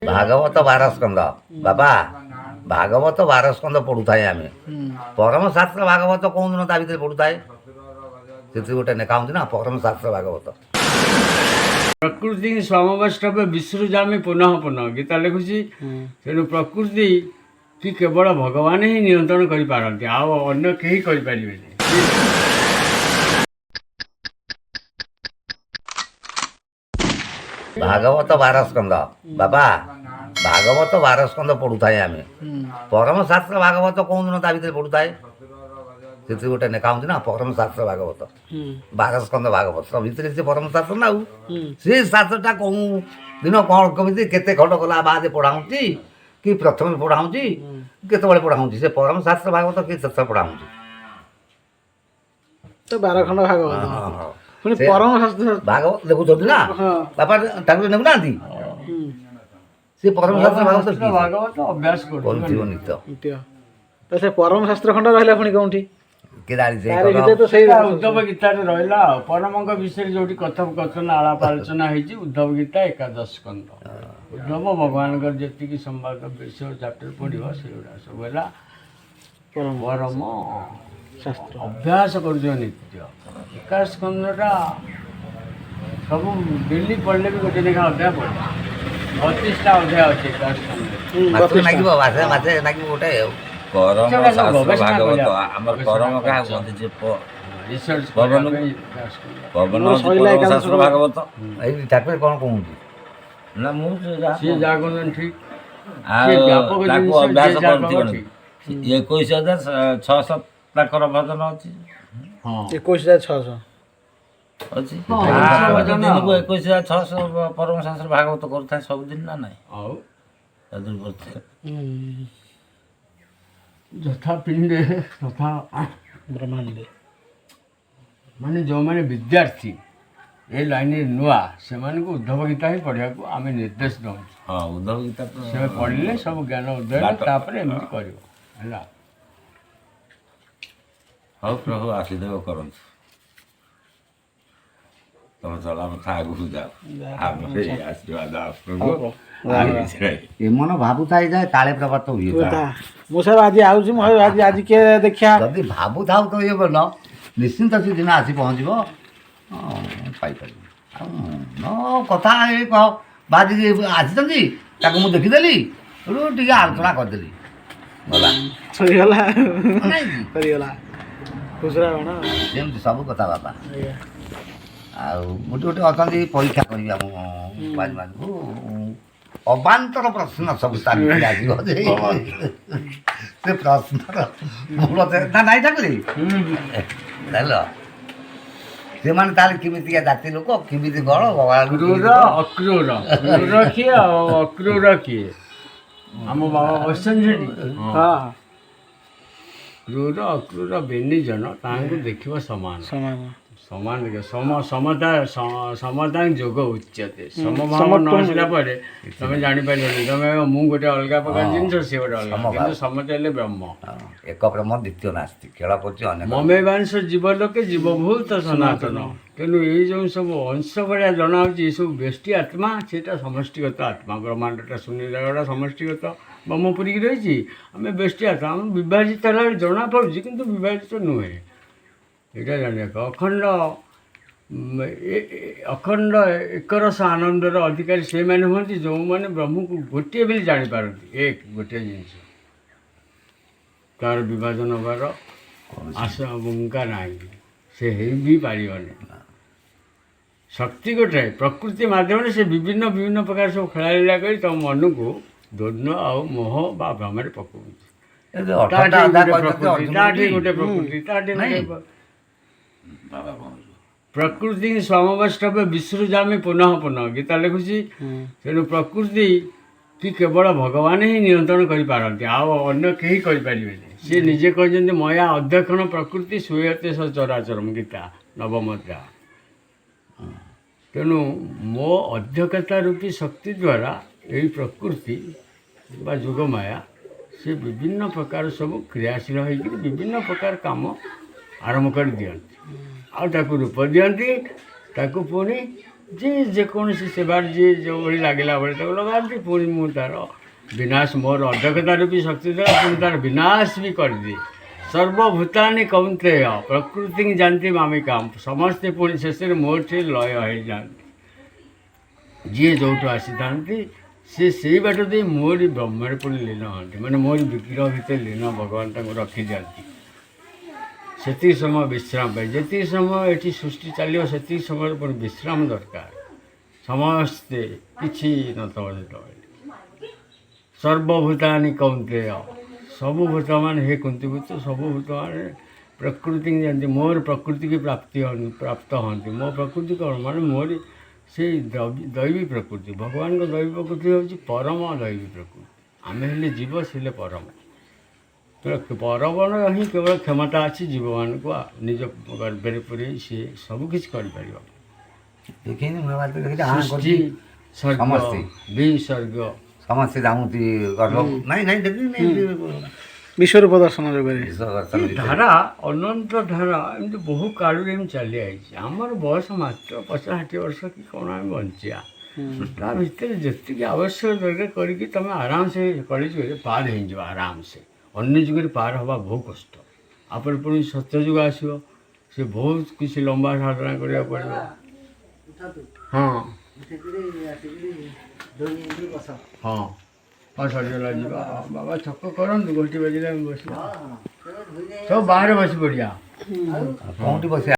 ଭାଗବତ 12 ସ୍କନ୍ଦ ବାବା, ଭାଗବତ 12 ସ୍କନ୍ଦ ପଢୁଥାଏ ଆମେ। ପରମ ଶାସ୍ତ୍ର ଭାଗବତ କୋଉ ଦିନ ତା ଭିତରେ ପଢୁଥାଏ? ସେଥିରେ ଗୋଟେ ଲେଖା ହଉଛି ନା, ପରମ ଶାସ୍ତ୍ର ଭାଗବତ। ପ୍ରକୃତି ସମବଷ୍ଟବ୍ୟ ବିସୃଜାମି ପୁନଃ ପୁନଃ, ଗୀତା ଲେଖୁଛି। ତେଣୁ ପ୍ରକୃତି କି କେବଳ ଭଗବାନ ହିଁ ନିୟନ୍ତ୍ରଣ କରିପାରନ୍ତି, ଆଉ ଅନ୍ୟ କେହି କରିପାରିବେନି। ଭାଗବତ 12 ସ୍କନ୍ଦ ବାବା, ଭାଗବତ 12 ସ୍କନ୍ଦ ପଢୁଥାଏ ଆମେ। ପରମ ଶାସ୍ତ୍ର ଭାଗବତ କୋଉ ଦିନ ତା ଭିତରେ ପଢୁଥାଏ? ସେଥିରେ ଗୋଟେ ଲେଖା ହଉଛି ନା, ପରମ ଶାସ୍ତ୍ର ଭାଗବତ। 12 ସ୍କନ୍ଦ ଭାଗବତ ଭିତରେ ସେ ପରମ ଶାସ୍ତ୍ର ନା, ଆଉ ସେ ଶାସ୍ତ୍ରଟା କୋଉ ଦିନ କ'ଣ କେମିତି କେତେ ଖଣ୍ଡ ଗଲା ବାଦେ ପଢା ହଉଛି କି ପ୍ରଥମେ ପଢା ହଉଛି, କେତେବେଳେ ପଢା ହଉଛି? ସେ ପରମ ଶାସ୍ତ୍ର ଭାଗବତ କି ଶେଷ ପଢା ହଉଛି? ତ 12 ଖଣ୍ଡ ଭାଗବତ ହଁ। ପୁଣି ପରମ ଶାସ୍ତ୍ର। ଭାଗବତ ଲେଖୁଛନ୍ତି ନା? ହଁ। ବାପା ଠାକୁର ନେଉନାହାନ୍ତି ସେ ପରମ ଶାସ୍ତ୍ର ଭାଗବତ ଶାସ୍ତ୍ର କି? ଭାଗବତ ଅଭ୍ୟାସ କରୁଥିବ କରୁଥିବ। ନିତ୍ୟ। ନିତ୍ୟ। ତ ସେ ପରମ ଶାସ୍ତ୍ର ଖଣ୍ଡ ରହିଲା ପୁଣି କୋଉଠି? କିଏ ଜାଣିଛି? ତାରି ଭିତରେ ତ ସେଇ ଉଦ୍ଧବ ଗୀତାରେ ରହିଲା। ଆଉ ପରମଙ୍କ ବିଷୟରେ ଯୋଉଠି କଥୋପକଥନ ଆଳାପ ଆଲୋଚନା ହେଇଛି, ଉଦ୍ଧବ ଗୀତା ଏକାଦଶ ସ୍କନ୍ଦ। ଉଦ୍ଧବ ଭଗବାନଙ୍କର ଯେତିକି ସମ୍ବାଦ ବିଷୟ ଚାପ୍ଟର ପଡ଼ିବ, ସେଗୁଡ଼ା ସବୁ ହେଲା ପରମ ପରମ ଶାସ୍ତ୍ର। ଅଭ୍ୟାସ କରୁଥିବ ନିତ୍ୟ। ଏକାଦଶ ସ୍କନ୍ଦଟା ସବୁ ଡେଲି ପଢ଼ିଲେ ବି ଗୋଟେ ଲେଖା ଅଧ୍ୟାୟ ପଢ଼ିବ। 32ଟା ଅଧ୍ୟାୟ ଅଛି ଏକାଦଶ ସ୍କନ୍ଦରେ। ମାସେ 32ଟା। ଲାଗିବ, ମାସେ ମାସେ ଲାଗିବ ଗୋଟେ ଆଉ। ପରମ ସେଗୁଡ଼ା ସବୁ ଶାସ୍ତ୍ର ଗବେଷଣା ଭାଗବତ କରିବା। ଆମର ଗବେଷଣା ପରମ କାହାକୁ କରିଛ। କୁହନ୍ତି ଯେ ରିସର୍ଚ୍ଚ ପବନ କରିବା ପାଇଁ ଏକାଦଶ ସ୍କନ୍ଦ। ପବନ ମୋର ହଉଛି ସଇଲା ପରମ ଏକାଦଶ ଶାସ୍ତ୍ର ସ୍କନ୍ଦ। ଭାଗବତ। ଏଇ ଠାକୁର କ'ଣ କହୁଛନ୍ତି? ନା, ମୁଁ ସେ ଯାହା ସିଏ ଯାହା କହୁଛନ୍ତି ଠିକ। ଆଉ ସିଏ ବ୍ୟାପକ ତାକୁ ଜିନିଷ, ଅଭ୍ୟାସ ଯିଏ ଯାହା କରୁଥିବ। କହିବ ଠିକ। 21,600 ତାଙ୍କର ଭଜନ ଅଛି। ହଁ। 21,600। ଅଛି। ହଁ, ଭଜନ। ଦିନକୁ 21,600 ପରମ ଶାସ୍ତ୍ର ଭାଗବତ କରୁଥାଏ ସବୁଦିନ ନା ନାଇଁ? ଆଉ ତାଦେହରୁ କରୁଥାଏ। ଯଥା ପିଣ୍ଡେ ତଥା ବ୍ରହ୍ମାଣ୍ଡେ। ମାନେ ଯେଉଁମାନେ ବିଦ୍ୟାର୍ଥୀ, ଏ ଲାଇନରେ ନୂଆ, ସେମାନଙ୍କୁ ଉଦ୍ଧବ ଗୀତା ହିଁ ପଢ଼ିବାକୁ ଆମେ ନିର୍ଦ୍ଦେଶ ଦେଉଛୁ। ହଁ, ଉଦ୍ଧବ ଗୀତା ତ ସେ ପଢ଼ିଲେ ସବୁ ଜ୍ଞାନ ଉଦୟ ହେବ, ତାପରେ ଏମିତି କରିବ ହେଲା। ହଉ, ପ୍ରଭୁ ଆଶୀର୍ବାଦ କରନ୍ତୁ। ତମେ ଚଲା କଥା ଆଗକୁ ଯାଅ। ଆମର ଏଇ ଆଶୀର୍ବାଦ ଆପଣଙ୍କୁ। ଏ ମନ ଭାବୁଥାଏ ଯାଏ କାଳେ ପ୍ରପାତ ହୁଏ। ତା ମୁଁ ସାହେବ ଆଜି ଆଉଛି, ମୁଁ ଆଜି ଆଜି କିଏ ଦେଖିଆ। ଯଦି ଭାବୁଥାଉ ତ ଇଏ ବଲ ନିଶ୍ଚିନ୍ତ ସେ ଦିନ ଆସି ପହଞ୍ଚିବ। ହଁ, ପାଇପାରିବ। ଆଉ ମନ କଥା ଏ କହ, ବାଜିକି ଆସିଛନ୍ତି, ତାକୁ ମୁଁ ଦେଖିଦେଲି, ତେଣୁ ଟିକେ ଆଲୋଚନା କରିଦେଲି, ଗଲା। ସରିଗଲା। ନାଇଁ କି? ସରିଗଲା ଖୁଚୁରା କଣ? ସେମିତି ସବୁ କଥା ବାପା। ଆଜ୍ଞା। ଆଉ ଗୋଟେ ଗୋଟେ ଅଛନ୍ତି, ପରୀକ୍ଷା କରିବି ଆମ ମାନଙ୍କୁ, ଅବାନ୍ତର ପ୍ରଶ୍ନ ସବୁ ତା ଭିତରେ ଆସିବ ଯେ ସେ ପ୍ରଶ୍ନର ମୂଳ ନା ନାଇଁ। ଠାକୁରେ ଜାଣିଲ, ସେମାନେ ତାହେଲେ କେମିତିକା ଜାତି ଲୋକ, କେମିତି କ'ଣ ଭଗବାନଙ୍କୁ କ୍ରୂର କେମିତି କଣ? ଅକ୍ରୂର, କ୍ରୂର କିଏ ଆଉ ଅକ୍ରୂର କିଏ? ଆମ ବାବା ବସିଛନ୍ତି ସେଠି। ହଁ। କ୍ରୂର ଅକ୍ରୂର ବେନିଜନ ତାହାଙ୍କୁ ଦେଖିବ ସମାନ। ସମାନ। ସମାନ ଦେଖିବ। ସମ ସମତା ସମତା ଯୋଗ ଉଚ୍ୟତେ। ସମଭାବ ନ ଆସିଲା ପରେ ତମେ ଜାଣିପାରିବନି। ତମେ କହିବ, ମୁଁ ଗୋଟେ ଅଲଗା ପ୍ରକାର ଜିନିଷ, ସିଏ ଗୋଟେ ଅଲଗା। ସମଭାବ। କିନ୍ତୁ ସମତା ହେଲେ ବ୍ରହ୍ମ। ହଁ, ଏକ ବ୍ରହ୍ମ ଦ୍ୱିତୀୟ ନାସ୍ତି, ଖେଳ କରୁଛି ଅନେକ। ମମେବାଂଶ ଜୀବଲୋକେ ଜୀବଭୂତ ସନାତନ। ତେଣୁ ଏଇ ଯେଉଁ ସବୁ ଅଂଶ ଭଳିଆ ଜଣାଉଛି, ଏସବୁ ବ୍ୟଷ୍ଟି ଆତ୍ମା, ସେଇଟା ସମଷ୍ଟିଗତ ଆତ୍ମା। ବ୍ରହ୍ମାଣ୍ଡଟା ଶୂନ୍ୟ ଜାଗାଟା ସମଷ୍ଟିଗତ ବ୍ରହ୍ମପୁରୀକି ରହିଛି। ଆମେ ବ୍ୟଷ୍ଟି ଆତ୍ମା, ଆମେ ବିଭାଜିତ ହେଲା ଭଳି ଜଣାପଡ଼ୁଛି, କିନ୍ତୁ ବିଭାଜିତ ନୁହେଁ। ଏଇଟା ଜାଣିବାକୁ ଅଖଣ୍ଡ ଅଖଣ୍ଡ ଏକରସ ଆନନ୍ଦର ଅଧିକାରୀ ସେଇମାନେ ହୁଅନ୍ତି, ଯେଉଁମାନେ ବ୍ରହ୍ମକୁ ଗୋଟିଏ ବୋଲି ଜାଣିପାରନ୍ତି। ଏକ ଗୋଟିଏ ଜିନିଷ, ତାର ବିଭାଜନ ହେବାର ଆଶା ଆଶଙ୍କା ନାହିଁ, ସେ ହେଇ ବି ପାରିବନି। ଶକ୍ତି ଗୋଟାଏ, ପ୍ରକୃତି ମାଧ୍ୟମରେ ସେ ବିଭିନ୍ନ ବିଭିନ୍ନ ପ୍ରକାର ସବୁ ଖେଳାଲୀଳା କରି ତମ ମନକୁ ଦ୍ୱନ୍ଦ୍ୱ ଆଉ ମୋହ ବା ଭ୍ରମରେ ପକଉଛି। ଏ ଯୋଉ 18ଟା ତାଠି ଅଧ୍ୟାୟ ଗୋଟେ କହିଛନ୍ତି ପ୍ରକୃତି, ଅର୍ଜୁନକୁ ତାଠି ବି। ଗୋଟେ ପ୍ରକୃତି, ତାଠି ନାଇଁ। ଗୋଟେ ବାବା କଣ ପ୍ରକୃତି ସମବଷ୍ଟବ୍ୟ ବିସୃଜାମି ପୁନଃ ପୁନଃ, ଗୀତା ଲେଖୁଛି। ତେଣୁ ପ୍ରକୃତି କି କେବଳ ଭଗବାନ ହିଁ ନିୟନ୍ତ୍ରଣ କରିପାରନ୍ତି, ଆଉ ଅନ୍ୟ କେହି କରିପାରିବେନି। ସିଏ ନିଜେ କହିଛନ୍ତି, ମୟା ଅଧ୍ୟକ୍ଷଣ ପ୍ରକୃତି ସୂୟତେ ସଚରାଚରମ, ଗୀତା ନବମ ଅଧ୍ୟାୟ। ତେଣୁ ମୋ ଅଧ୍ୟକ୍ଷତା ରୂପୀ ଶକ୍ତି ଦ୍ୱାରା ଏଇ ପ୍ରକୃତି ବା ଯୋଗମାୟା ସେ ବିଭିନ୍ନ ପ୍ରକାର ସବୁ କ୍ରିୟାଶୀଳ ହେଇକରି ବିଭିନ୍ନ ପ୍ରକାର କାମ ଆରମ୍ଭ କରିଦିଅନ୍ତି, ଆଉ ତାକୁ ରୂପ ଦିଅନ୍ତି, ତାକୁ ପୁଣି ଯିଏ ଯେକୌଣସି ସେବାରେ ଯିଏ ଯେଉଁଭଳି ଲାଗିଲା ଭଳି ତାକୁ ଲଗାନ୍ତି। ପୁଣି ମୁଁ ତା'ର ବିନାଶ, ମୋର ଅଧ୍ୟକ୍ଷତା ରୂପୀ ଶକ୍ତି ଦ୍ୱାରା ପୁଣି ତା'ର ବିନାଶ ବି କରିଦିଏ। ସର୍ବଭୂତାନି କୌନ୍ତେୟ ପ୍ରକୃତି ଯାନ୍ତି ମାମିକାମ। ସମସ୍ତେ ପୁଣି ଶେଷରେ ମୋଠି ଲୟ ହେଇଯାଆନ୍ତି। ଯିଏ ଯେଉଁଠୁ ଆସିଥାନ୍ତି, ସେ ସେଇ ବାଟ ଦେଇ ମୋରି ବ୍ରହ୍ମରେ ପୁଣି ଲୀନ ହୁଅନ୍ତି। ମାନେ ମୋରି ବିଗ୍ରହ ଭିତରେ ଲୀନ ଭଗବାନ ତାଙ୍କୁ ରଖିଦିଅନ୍ତି ସେତିକି ସମୟ ବିଶ୍ରାମ ପାଇଁ। ଯେତିକି ସମୟ ଏଠି ସୃଷ୍ଟି ଚାଲିବ, ସେତିକି ସମୟରେ ପୁଣି ବିଶ୍ରାମ ଦରକାର ସମସ୍ତେ। କିଛି ନଥିବ ଯେତେବେଳେ। ସର୍ବଭୂତାନି କୌନ୍ତେୟ, ସବୁ ଭୂତମାନେ, ହେ କୁନ୍ତିପୁତ୍ର, ସବୁ ଭୂତମାନେ ପ୍ରକୃତି ଯାଆନ୍ତି, ମୋର ପ୍ରକୃତିକି ପ୍ରାପ୍ତ ହୁଅନ୍ତି। ମୋ ପ୍ରକୃତି କ'ଣ? ମାନେ ମୋରି ସେଇ ଦୈବୀ ପ୍ରକୃତି। ଭଗବାନଙ୍କ ଦୈବୀ ପ୍ରକୃତି ହେଉଛି ପରମ ଦୈବୀ ପ୍ରକୃତି। ଆମେ ହେଲେ ଜୀବ, ସେ ହେଲେ ପରମ। ତେଣୁ ପରମର ହିଁ କେବଳ କ୍ଷମତା ଅଛି ଜୀବମାନଙ୍କୁ ନିଜ ଗର୍ଭରେ ପୁରେଇ ସିଏ ସବୁ କିଛି କରିପାରିବ। ଦେଖିନି, ମହାଭାରତ ଦେଖିଛି, ହଁ। ସୃଷ୍ଟି, କରୁଛି। ସର୍ଗ, ସମସ୍ତେ। ବିସର୍ଗ। ସମସ୍ତେ ଯାଉନ୍ତି ଗର୍ଭ। ନାଇଁ ନାଇଁ, ଦେଖିନି। ବିଶ୍ୱରୂପ ଦର୍ଶନ ଯୋଗରେ। ବିଶ୍ୱ ଦର୍ଶନ ଏ ଭିତରେ। ଧାରା ଅନନ୍ତ ଧାରା ଏମିତି ବହୁ କାଳରୁ ଏମିତି ଚାଲି ଆଇଛି। ଆମର ବୟସ ମାତ୍ର 50-60 ବର୍ଷ କି କ'ଣ ଆମେ ବଞ୍ଚିବା। ତା ଭିତରେ ଯେତିକି ଆବଶ୍ୟକ ଦରକାର କରିକି ତୁମେ ଆରାମସେ କଳିଯୁଗରେ ପାର ହେଇଯିବ ଆରାମସେ। ଅନ୍ୟ ଯୁଗରେ ପାର ହେବା ବହୁ କଷ୍ଟ। ତାପରେ ପୁଣି ସତ୍ୟଯୁଗ ଆସିବ, ସେ ବହୁତ କିଛି ଲମ୍ବା ସାଧନା କରିବାକୁ ପଡ଼ିବ। ହଁ ହଁ ହଁ, ସରିଗଲା, ଯିବା। ବାବା ଛକ କରନ୍ତୁ, ଘଣ୍ଟି ବାଜିଲେ ଆମେ ବସିବା। ସବୁ ବାହାରେ ବସି ପଡ଼ିବା। କୋଉଠି ବସିବା?